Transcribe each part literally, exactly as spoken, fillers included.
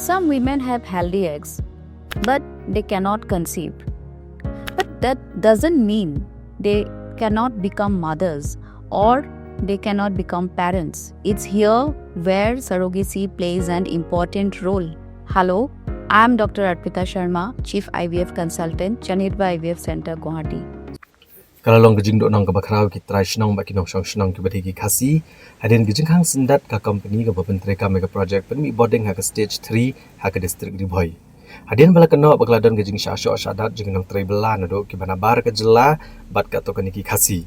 Some women have healthy eggs, but they cannot conceive. But that doesn't mean they cannot become mothers or they cannot become parents. It's here where surrogacy plays an important role. Hello, I'm Doctor Arpita Sharma, Chief I V F Consultant, Chanitba I V F Center, Guwahati. Ka la long ka jingduhnong kaba khraw ki trai shnong bad ki nongshong shnong kiba dei ki Khasi hadien ka jingkhang syndat ka company kaba pyntreikam ïa ka project pynmih boarding ha ka stage three ha ka district Ri Bhoi. Hadien ba la kynnoh ba ka la don ka jingshah shoh shah dat jong ki nongtrei bylla naduh kiba nabar ka jylla bad katto katne ki Khasi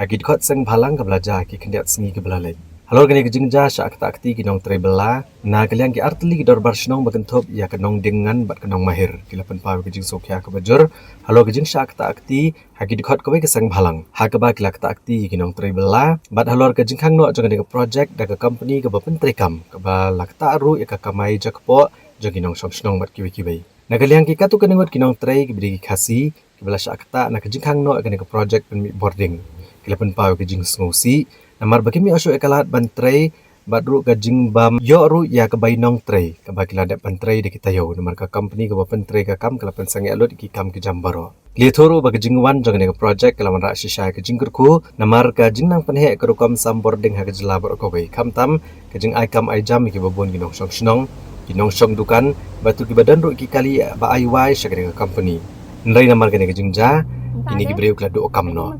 ha ki dkhot Sengbhalang kaba la jia ha ki khyndiat sngi kiba la leit. Halor kane ka jingjia shah ktah kti ki nongtrei bylla, na ka liang ki artylli ki dorbar shnong ba kynthup ïa ka Nongdiengngan bad ka Nongmahir ki la pynpaw ïa ka jingsngewkhia kaba jur halor ka jingshah ktah kti ha ki dkhot kawei ka Sengbhalang ha kaba ki la ktah kti ïa ki nongtrei bylla bad halor ka jingkhang noh jong kane ka project da ka company kaba pyntreikam kaba la ktah ruh ïa ka kamai jakpoh jong ki nongshong shnong bad kiwei kiwei. Na ka liang ki katto katne ngut ki nongtrei kiba dei ki Khasi kiba la shah ktah na ka jingkhang noh ïa kane ka project pynmih boarding ki la pynpaw ïa ka jingsngewsih namar ba kim ïoh shuh ïa ka lad ban trei bad ruh ka jingbym ïoh ruh ïa ka bai nongtrei kaba ki la dep ban trei da ki taïew namar ka company kaba pyntreikam ka la pynsangeh lut ïa ki kam ki jam baroh. Ki la ïathuh ruh ba ka jingwan jong kane ka project ka la wanrah shisha ïa ka jingkyrkhu namar ka jingnang pynheh ka rukom sam boarding ha ka jylla baroh kawei, khamtam ka jingai kam ai jam ïa kiba bun ki nongshong shnong, ki nongshong dukan bad to kiba don ruh ki kali ba ai wai sha kane ka company. Hynrei namar kane ka jingjia kine ki briew ki la duh kam noh.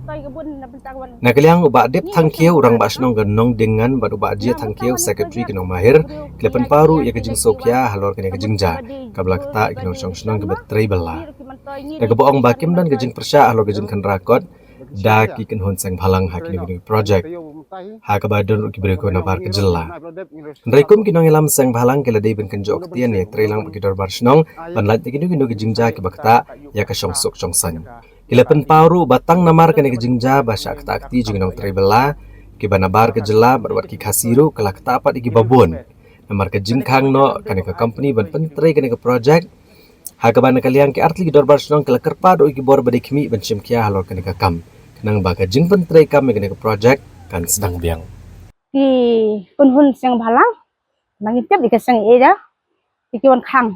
Na ka liang u Bah Dip Thangkhiew, u rangbah shnong ka Nongdiengngan bad u Bah Jia Thangkhiew, secretary ka Nongmahir, ki la pynpaw ruh ïa ka jingsngewkhia halor kane ka jingjia kaba la ktah ïa ki nongshong shnong kiba trei bylla. Da kaba ong ba kim don ka jingpyrshah halor ka jingkhynra kot da ki kynhun Sengbhalang ha kine ki project ha kaba don ruh ki briew kiba nabar ka jylla. Hynrei kum ki nongïalam Sengbhalang ki la dei ban kynjoh ktien ïatreilang bad ki dorbar shnong ban lait ïa kino kino ki jingjia kiba ktah ïa ka shongsuk shongsaiñ. Ki la pynpaw ruh ba tang namar kane ka jingjia ba shah ktah kti jong ki nongtrei bylla kiba nabar ka jylla bad wat ki Khasi ruh ka la ktah pat ïa kiba bun namar ka jingkhang noh kane ka company ban pyntrei kane ka project ha kaba na ka liang ki artylli ki dorbar shnong ki la kyrpad ruh ïa ki bor ba dei khmih ban shim khia halor kane ka kam khnang ba ka jingpyntreikam ïa kane ka project kan sdang biang. Ki kynhun Sengbhalang, ma ngi tip ïa ka seng ïa ki ki wan khang.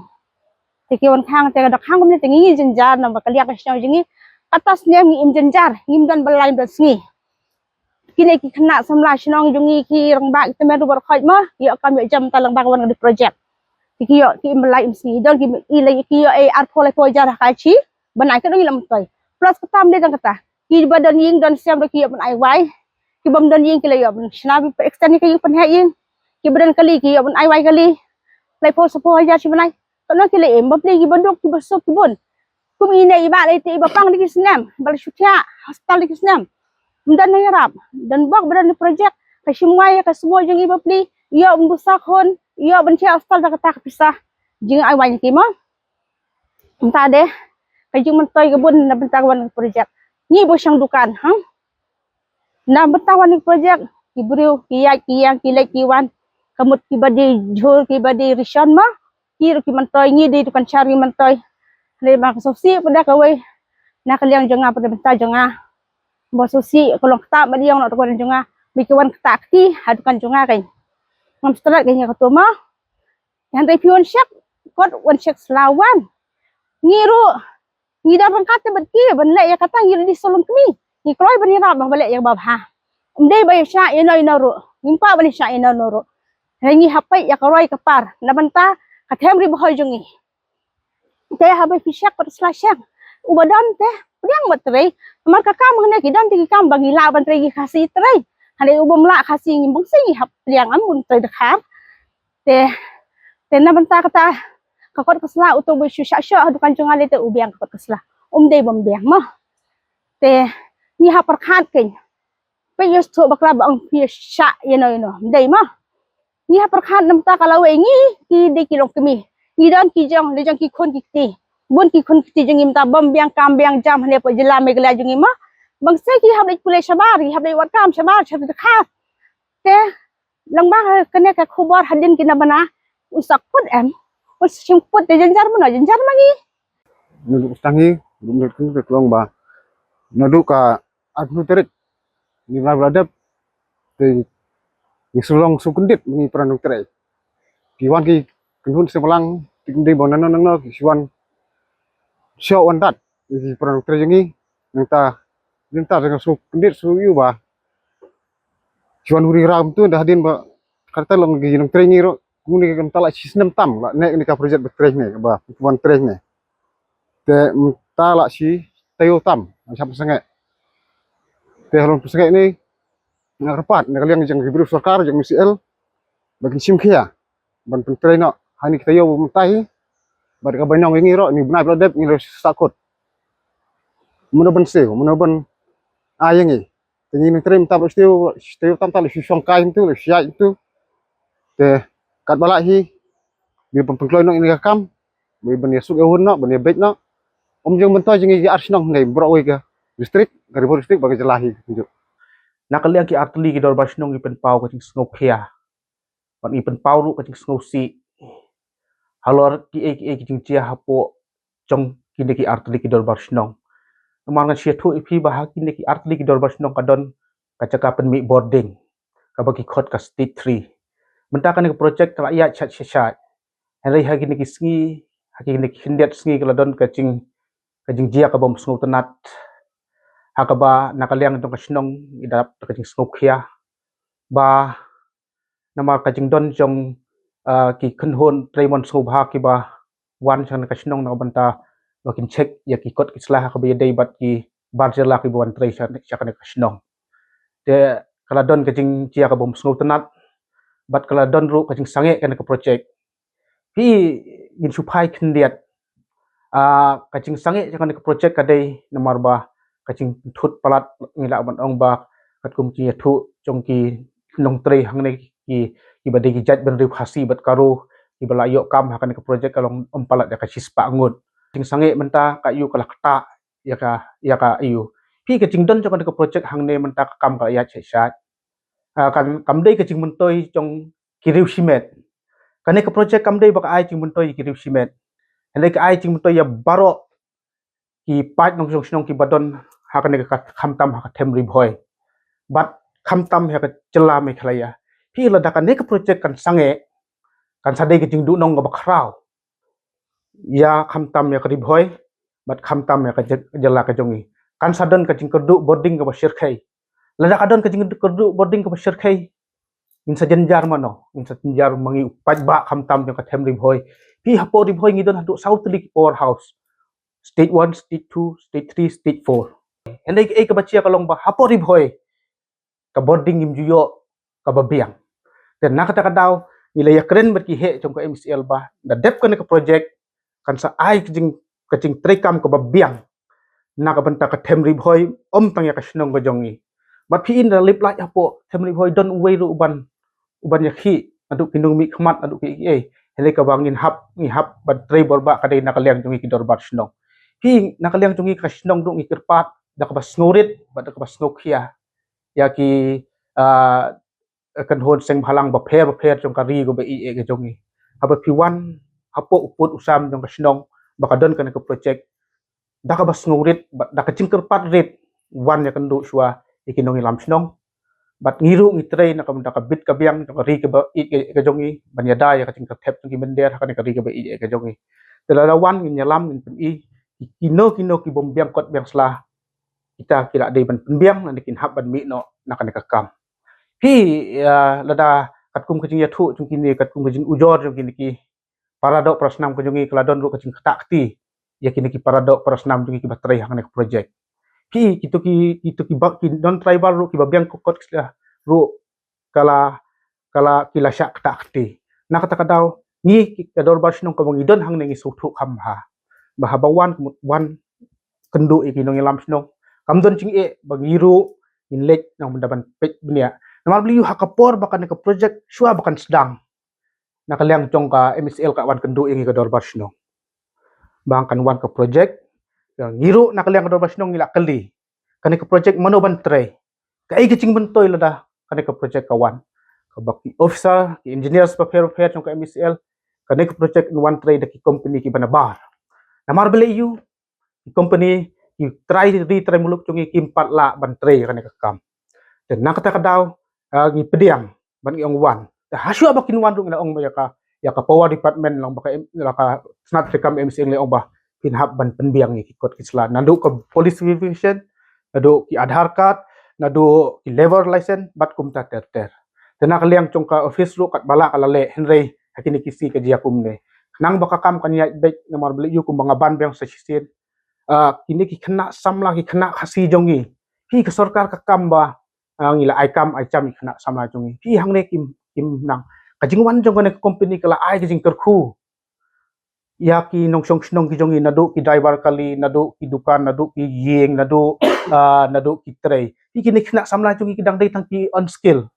Te ki wan khang te ka da khang kumne te ngi jynjar namar ka liang ka shnong jong ngi kata snem ngi im jynjar, ngim don bylla ngim don sngi. Kine ki khynnah samla shnong jong ngi ki rangbah ki tymmen ruh baroh khoit ma ïoh kam ïoh jam ta lang ba ka wan ka dei project. Te ki ïoh ki im bylla im sngi don ki i la ki ïoh ei arphew laiphew hajar ha ka shi bnai ka dei ngi lam toi. Plus kata ym dei tang kata, kiba don ïing don sem ruh ki ïoh ban ai wai. Ki bym don ïing ki la ïoh ban shna, extend ïa ka ïing pynheh ïing. Kiba don kali ki ïoh ban ai wai kali. Laiphew saphew hajar shi bnai. Katno ki la im bapli kiba duk kiba suk ki bun. Kum ine i bah lei te iba pang da ki snem ba la shu thiah hospital da ki snem. Ym don nang ïarap. Don bok ba don project ka shim wai ïa ka sngewbha jong i bapli. Ïoh ban busa khun, ïoh ban thiah hospital da kata ka pisa. Jingaiwai ki mo. Mynta de ka jingmyntoi ka bun na bynta ka wan project. Ngi ba shong dukan ha. Na bynta wan project ki briew ki ïaid ki ïeng ki leit ki wan. Ka mut kiba dei jhur kiba dei rishon ma. Ki ruh ki myntoi, ngi dei dukan shar ngi myntoi. Hynrei ba ka sngewsih pat da kawei na ka liang jong nga pat da bynta jong nga. Ba sngewsih ka long ktah bad ïong na ka wan jong nga. Ba ki wan ktah kti ha dukan jong nga kein. Ngam stret kein ïa kato ma. Hynrei phi wan check kot wan check sla wan. Ngi ruh ngi dang ryngkat te bad ki ban leh ïa kata, ngi ruh dei sawlong kmie. Ngi kloi ban ïarap ba leh ïa kaba bha. Ym dei ba ïa shah ïa no ïa no ruh. Ngim kwah ban ïa shah ïa no ïa no ruh. Hynrei ngi hap peit ïa ka roi ka par na bynta ka them Ri Bhoi jong ngi. Te haba phi check pat sla check. Uba don te pdiang bad trei. Namar ka kam hangne ki don te ki kam ba ngi lah ban trei ki Khasi trei. Hynrei u bym lah Khasi ngi bun sien ngi hap pdiang, am bun trei dkhar. Te, te na bynta kata ka kot ka sla uto ba shu shah shoh ha dukan jong nga lei te u biang ka kot ka sla. Um dei bym biang mo. Te ngi hap pyrkhat kein. Peit ïa u sngewthuh bakla ba ong phi shah ïa no ïa no. Ym dei mo. Ngi hap pyrkhat na bynta ka lawei ngi ki dei ki longkmie. Ngi don ki jong, dei jong ki khun ki kti. Bun ki khun ki kti jong ngi mynta bym biang kam biang jam hangne hapoh jylla Meghalaya jong ngi mo. Bang sien ki hap leit pule shabar, ki hap leit wad kam shabar, shabar dkhar. Te lang ba kane ka khubor hadien ki na bana u sa kput em. U sa shim kput te jynjar mano jynjar ma ngi. Naduh ka stang hi ruh mynta ka long ba naduh ka arphew tarik ni bnai ba la dep te ngi shu long shu kyndit ma ngi para nongtrei. Ki wan ki kynhun Sengbhalang Dei ba nangno nangno ki shu wan, shu wan dat ki para nongtrei jong ngi. Nangta, nangta dang shu kyndit shu ïohi ba shu wan huri ram tu, da hadien ba kata long ki nongtrei ngi ruh. Kumne ka mynta la shi snem tam la ne, ne ka project ba trei ne, ba wan trei ne. Te mynta la shi taïew tam, sham sangeh. Te halor sangeh ne, nga kyrpad na ka liang jong ki briew sorkar, jong M C L, ba kin shim khia ban pyntrei noh ha kine ki taïew ba mynta hi. Bad kaba nyngkong ïa ngi ruh, ngi bnai ba la dep ngi la sah kut. Mano ban siew, mano ban ai ïa ngi. Te ngi nongtrei mynta ba la siew, siew tam tam la shu shong kai tu, la shu ïaid tu. Te katba lah hi, ngi ban pynkloi noh ïa kane ka kam, ngi ban ïa suk ïa hun noh, ban ïa beit noh. Ym jong ban to jong ngi ki ar shnong hynrei baroh kawei ka district, ka Ri Bhoi district bad ka jylla hi. Na ka liang ki artylli ki dorbar shnong ngi pynpaw ka jingsngewkhia. Bad ngi pynpaw ruh ka jingsngewsih halor kiei kiei ki jingjia hapoh jong kine ki artylli ki dorbar shnong. Namar ngan sa ïathuh ïa phi ba ha kine ki artylli ki dorbar shnong ka don ka jaka pynmih boarding kaba ki khot ka stage three. Mynta kane ka project ka la ïaid shait shait shait. Hynrei ha kine ki sngi, ha kine ki khyndiat sngi ka la don ka jing, ka jingjia kaba ym sngewtynnat. Ha kaba na ka liang jong ka shnong ngi dap da ka jingsngewkhia ba namar ka jingdon jong, ah, ki kynhun trei mon sngewbha kiba wan sha kane ka shnong na ka bynta ba kin check ïa ki kot ki sla ha kaba ïadei bad ki bar jylla kiba wan trei sha, sha kane ka shnong. Te ka la don ka jingjia kaba ym sngewtynnat bad ka la don ruh ka jingsangeh kane ka project. Phi, ngin shu phai khyndiat. Ah, ka jingsangeh jong kane ka project ka dei namar ba ka jingthut palat ngi lah ban ong ba katkum ki ïathuh jong ki nongtrei hangne ki, kiba dei ki jaitbynriew Khasi bad Garo kiba la ïoh kam ha kane ka project ka long ym palat ïa ka shispah ngut. Jingsangeh mynta ka ïoh ka la ktah ïa ka, ïa ka ïoh. Phi, ka jingdon jong kane ka project hangne mynta ka kam ka la ïaid shait shait. Ah, kan kam dei ka jingmyntoi jong ki riew shimet. Kane ka project kam dei ba ka ai jingmyntoi ïa ki riew shimet. Hynrei ka ai jingmyntoi ïa baroh ki paid nongshong shnong kiba don ha kane ka, khamtam ha ka them Ri Bhoi bad khamtam ha ka jylla Meghalaya. Phi, lada kane ka project kan sangeh, kan sa dei ka jingduhnong kaba khraw ïa khamtam ïa ka Ri Bhoi bad khamtam ïa ka jy-, jylla ka jong ngi. Kan sa don ka jingkyrduh boarding kaba shyrkhei. Lada ka don ka jingkyrduh boarding kaba shyrkhei, ngin sa jynjar mano? Ngin sa jynjar ma ngi u paidbah khamtam jong ka them Ri Bhoi. Phi, hapoh Ri Bhoi ngi don haduh saw tylli ki powerhouse. Stage one, stage two, stage three, stage four. Hynrei kaei kaba jia ka long ba hapoh Ri Bhoi ka boarding ngim ju ïoh kaba biang. Te na kata ka daw ngi la ïakren bad ki heh jong ka M C L ba da dep kane ka project kan sa ai ka jing, ka jingtreikam kaba biang na ka bynta ka them Ri Bhoi, ym tang ïa ka shnong ka jong ngi. Bad phi, ynda lip lait hapoh them Ri Bhoi don uwei ruh uban, uban ïakhih naduh ki nongmihkhmat, naduh kiei kiei. Hynrei kaba ngin hap, ngi hap ban trei bor ba ka dei na ka liang jong ngi ki dorbar shnong. Phi, na ka liang jong ngi ka shnong ruh ngi kyrpad da kaba sngewrit bad da kaba sngewkhia ïa ki, ah, kynhun seng bhalang bapher bapher jong ka ri kaba ïeit ka jong ngi. Haba phi wan hapoh u pud u sam jong ka shnong ba ka don kane ka project, da kaba sngewrit bad da ka jingkyrpad rit, wan ïakynduh shuwa ïa ki nongïalam shnong. Bad ngi ruh ngi trei na ka bynta ka bit ka biang jong ka ri kaba ïeit ka jong ngi ban ïada ïa ka jingkyrthep jong ki mynder ha kane ka ri kaba ïeit ka jong ngi. Te lada wan ngin ïalam, ngin pyni kino kino ki bym biang kot biang sla, kita ki la dei ban pynbiang, lane kin hap ban mih noh na kane ka kam. Phi, ïa, lada katkum ka jingïathuh jong kine, katkum ka jingujor jong kine ki para doh para snam ka jong ngi, ka la don ruh ka jingktah kti ïa kine ki para doh para snam jong ngi kiba trei ha kane ka project. Phi, kito ki, kito ki ba, ki non tribal ruh kiba biang kot ki sla ruh ka la, ka la, ki la shah ktah kti. Na kata ka daw ngi ki, ka dorbar shnong kaba ngi don hangne ngi sngewthuh kham bha ba haba wan, wan kynduh ïa ki nongïalam shnong, kam don jingeh ba ngi ruh ngin leit na ka bynta ban peit bniah. Namar balei? Ha ka por ba kane ka project shuwa ba kan sdang, na ka liang jong ka M C L ka wan kynduh ïa ngi ka dorbar shnong ba kan wan ka project. Ngi ruh na ka liang ka dorbar shnong ngi la kylli, kane ka project mano ban trei? Kaei ka jingmyntoi lada kane ka project ka wan? Kaba ki officer, ki engineers bapher bapher jong ka M C L, kane ka project wan trei da ki company kiba nabar. Namar balei? Ki company, ki trai ri trai muluk jong ngi kim pat lah ban trei kane ka kam. Te na kata ka daw, ah, ngi pdiang ban ngi ong wan. Te hashuwa ba kin wan ruh ngi la ong ba ïa ka ïa ka power department, long ba ka, la ka tnat treikam MCA leh ong ba phin hap ban pynbiang ïa ki kot ki sla, naduh ka police verification, naduh ki Aadhaar card, naduh ki labour license bad kumta ter ter. Te na ka liang jong ka office ruh katba lah ka la leh, hynrei ha kine ki sngi ka jia kumne. Khnang ba ka kam kan ïaid beit, namar ba leh ïa u kumba nga ban biang sa shisien, ah, kine ki khynnah samla, ki khynnah Khasi jong ngi, phi ka sorkar ka kam ba, ah, ngi la ai kam ai jam ïa ki khynnah samla jong ngi, phi hangne kim, kim nang. Ka jingwan jong kane ka company ka la ai ka jingkyrkhu ïa ki nongshong shnong ki jong ngi, naduh ki driver kali, naduh ki dukan, naduh ki ïing, naduh, ah, naduh ki trei. Phi kine ki khynnah samla jong ngi ki dang dei tang ki unskilled.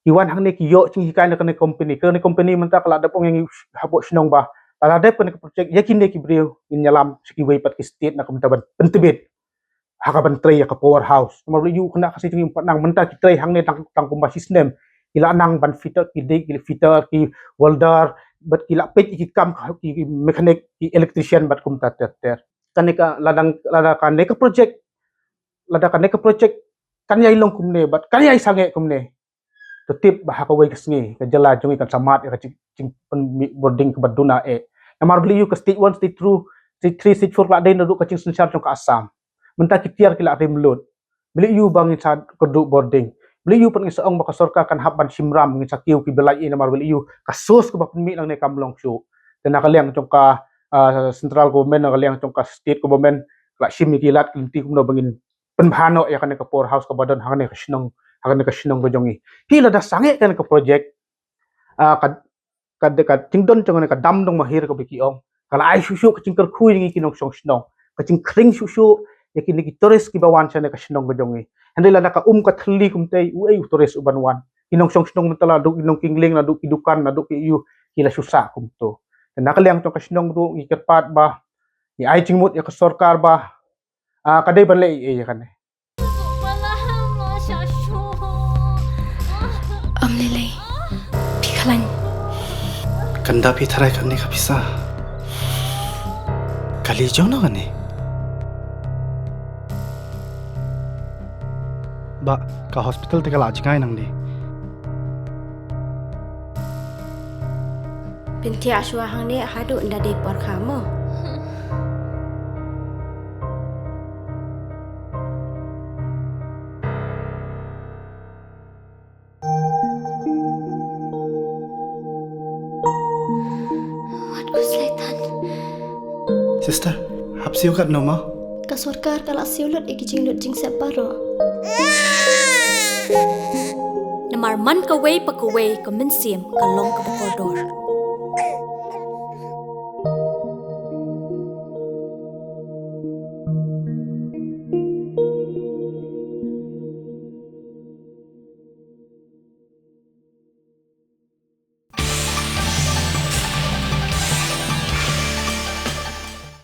Ki wan hangne ki ïoh jinghikai na kane company. Kane company mynta ka la dep ong ïa ngi hapoh shnong ba lada dep kane ka project, ïa kine ki briew ngin ïalam sha kiwei pat ki state na ka bynta ban pyntbit ha ka ban trei ïa ka powerhouse. Namar ba leh ïa u khynnah Khasi jong ngi um pat nang, mynta ki trei hangne tang, tang kumba shi snem. Ki la nang ban fitter, ki dei ki fitter, ki welder, bad ki la peit ïa ki kam ki, ki mechanic, ki electrician bad kumta ter ter. Kane ka, lada, lada kane ka project, lada kane ka project kan ïai long kumne bad kan ïai sangeh kumne, to tip ba ha kawei ka sngi ka jylla jong ngi kan sa mad ïa ka jing, jingpynmih bording kaba duna eh. Namar ba leh ïa u ka stage one, stage two, stage three, stage four ka la dei naduh ka jingsynshar jong ka Assam. Mynta ki tiar ki la rim lut. Ba leh ïa u ba ngin sa kyrduh bording. Ba leh ïa u pat ngin sa ong ba ka sorkar kan hap ban shim ram, ngin sa kiew kiba lait eh, namar ba leh ïa u ka source kaba pynmih nangne kam long shuh. Te na ka liang jong ka, ah, central government, na ka liang jong ka state government, ka la shim ïa ki lad ki lynti kumno ba ngin pynbha noh ïa kane ka powerhouse kaba don ha kane ka shnong, ha kane ka shnong ka jong ngi. Phi lada sangeh kane ka project, ah, ka, ka, ka jingdon jong kane ka dam Nongmahir kaba ki ong, ka la ai shuh shuh ka jingkyrkhu ïa ngi ki nongshong shnong, ka jingkhring shuh shuh ïa kine ki tourist kiba wan sha kane ka shnong ka jong ngi. Hynrei lada ka um ka thylli kumtei, uei u tourist u ban wan? Ki nongshong shnong mynta la duh ki nongkingling, naduh ki dukan, naduh ki ïu, ki la shu sah kumto. Te na ka liang jong ka shnong ruh ngi kyrpad ba ngi ai jingmut ïa ka sorkar ba, ah, ka dei ban leh ei ei ïa kane. Ym lei lei. Phi khlaiñ. Kan da phi tharai kane ka pisa. Kali jong no kane? Bah, ka hospital te ka la jngai nangne. Pyntiah shuwa hangne haduh ynda dei por kha mo. Wat ku slaitan. Sister, hap siew katno mo? Ka sorkar ka la siew lut ïa ki jinglut jingsep baroh. Namar man kawei pa kawei ka mynsiem ka long kaba kordor.